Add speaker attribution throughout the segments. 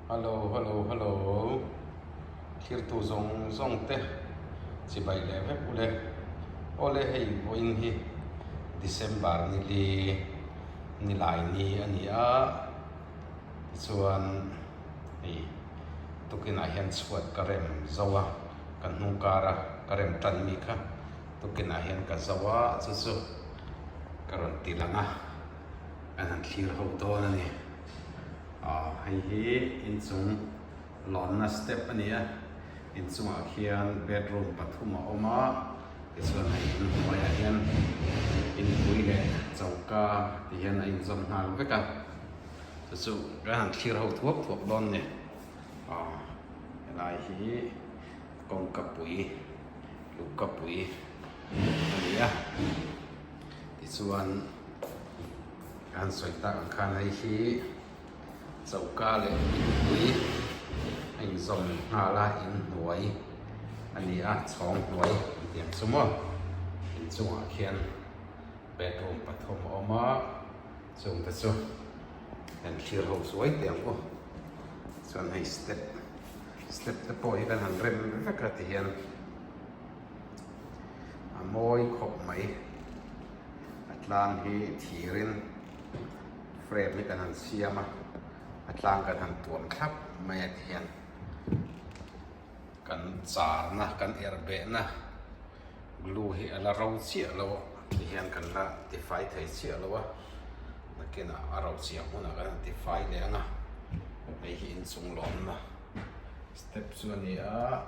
Speaker 1: Hello hello hello thirtu zawng zawng te chibai leh vek ule awle hei vawiin hi December ni li ni lai ni a ni a tichuan hei tukinah hian chhuat ka rem zo a ka hnung kar a ka rem tan mi kha tukinah hian ka zo a chu chu ka rawn ti lang a kan han thlir ho dawn a ni. Aw hei hi inchung lawnna step a ni a inchungah khian bedroom pathum a awm a tichuan hei inhnuaiah hian inpui leh choka ti hian a inzawm nghal vek a chu chu kan han thlir ho thuak thuak dawn a ni aw helai hi kawngka pui luhka pui a ni a tichuan. Ka han sawi tak ang khan hei hi choka leh inpui a inzawm nghal a inhnuai a ni a chhawng hnuai an tih ang chu maw inchungah khian bedroom pathum a awm a chung te chu kan thlir ho zuai teh ang u chuan hei step step te pawh hi kan han rem vek a tihian a mawi khawp mai. A tlang hi thirin frame hi kan han siam a a tlang kan han tuam thlap mai a tihian kan charna kan erh behna glue hi a la ro chiah lo a tihian kan la tifai thei chiah lo a nakinah a ro chiah hmunah kan han tifai leh ang a hei hi inchung lawmna step chu a ni a.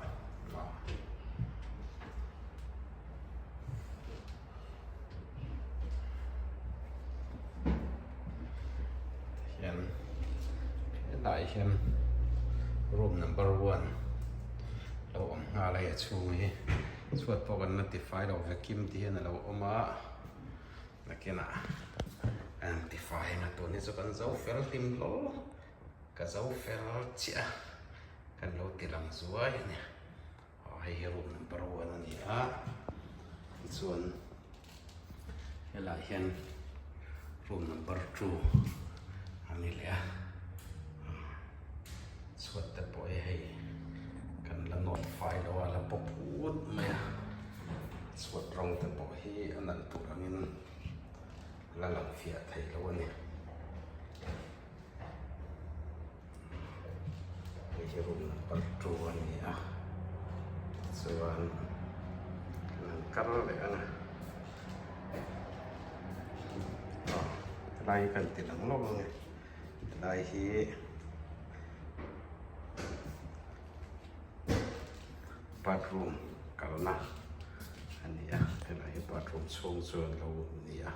Speaker 1: Hian helai hian room number one lo awm nghal a hei a chhung hi chhuat pawh kan la tifai lo vacuum te hian a lo awm a nakinah an tifai ang a tun hi chu kan zo fel hlim hlawl ka zo fel chiah a kan lo ti lang zuai a ni. Aw hei hi room number one a ni a tichuan helaiah hian room number two a ni leh a chhuat te pawh hi hei kan la nawt fai lo a la pawp ut mai a chhuat rawng te pawh hi a nalh tur angin la lang fiah thei lo a ni. Hei hi room number 2 a ni a chuan kan han kar leh ang a aw helai hi kan ti lang lawk ang e helai hi bathroom kalna a ni a helai hi bathroom chhung chu an lo ni a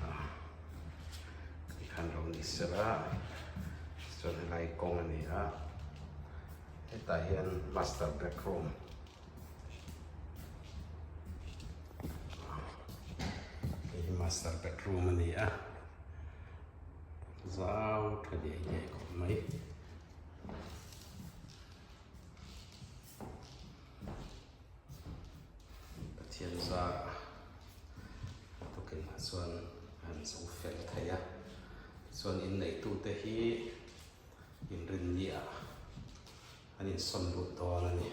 Speaker 1: ah. Tikhan lo ni sela chuan helai kawng a ni a hetah hian master bedroom hei hi master bedroom a ni a zau tha diai diai khawp mai. Pathian zarah tukinah chuan an zo fel thei a, tichuan inneitute hi inrinniah an insawn lut dawn a ni.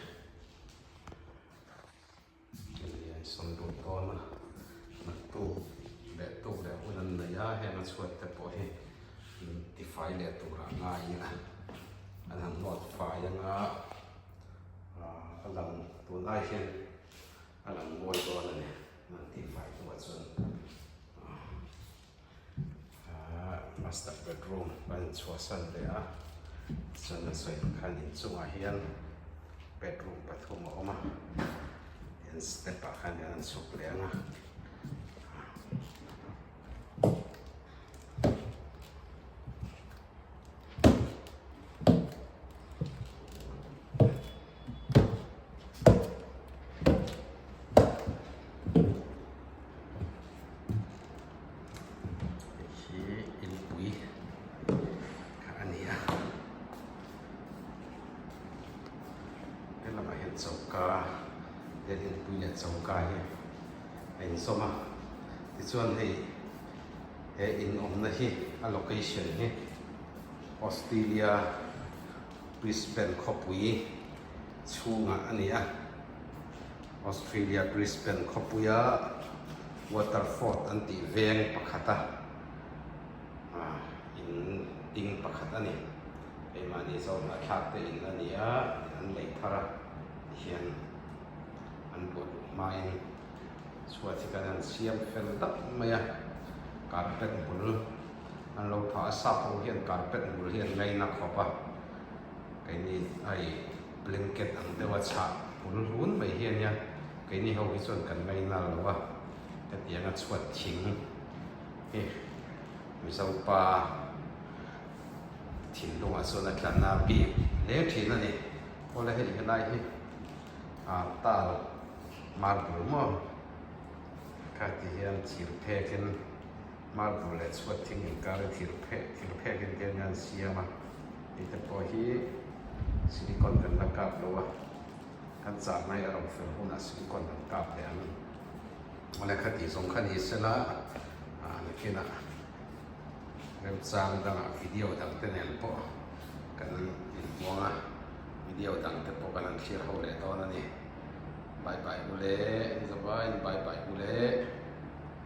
Speaker 1: Inrinniah an insawn lut dawn a, naktuk leh tuk leh hun an nei a, heng a chhuat te pawh hi tifai leh turah ngaiin an han nawt fai anga. A lang tun ai hian a lang mawi dawn a ni an tih fai hnuah chuan ahh master bedroom a inchhuahsan leh a chuan a sawi ang khan inchungah hian bedroom pathum a awm a tihian step ah khan an chhuk leh ang a. Hei hi inpui kha a ni a helamah hian choka hian inpui leh choka hi a inzawm a tichuan hei he in awmna hi a location hi Australia. Brisbane khawpui chhungah a ni a, Australia Brisbane khawpuia Waterford an tih veng pakhata in ding pakhat a ni. Keimahni zawhna thlak te in a ni a, an lei thar a tihian an buat luh hmain chhuat hi kan han siam fel dap mai a, carpet bul an lo phah a, sap ho hian carpet bul hi an ngaina khawp a, keini hei blanket ang deuha chhah bul hlun mai hi a nia, keini ho hi chuan kan ngaina lo a, hetianga chhuat thing hi Mizopa thinlungah chuan a tla na bik hle thin a ni. Awle hei helai hi ah tal marble maw kha ti hian thir phek in marble leh chhuat thing inkar in thir phek thir phek in te hian an siam a hei te pawh hi silicon kan la kap lo a kan chah mai a rawn fel hunah silicon kan kap leh ang awle khati zawng kha ni sela ah nakinah. Remchang dangah video dang te nen pawh kan inhmuang a, video dang te pawh kan han thlir ho leh dawn a ni. Bye bye ule, in zavaiin bye bye ule.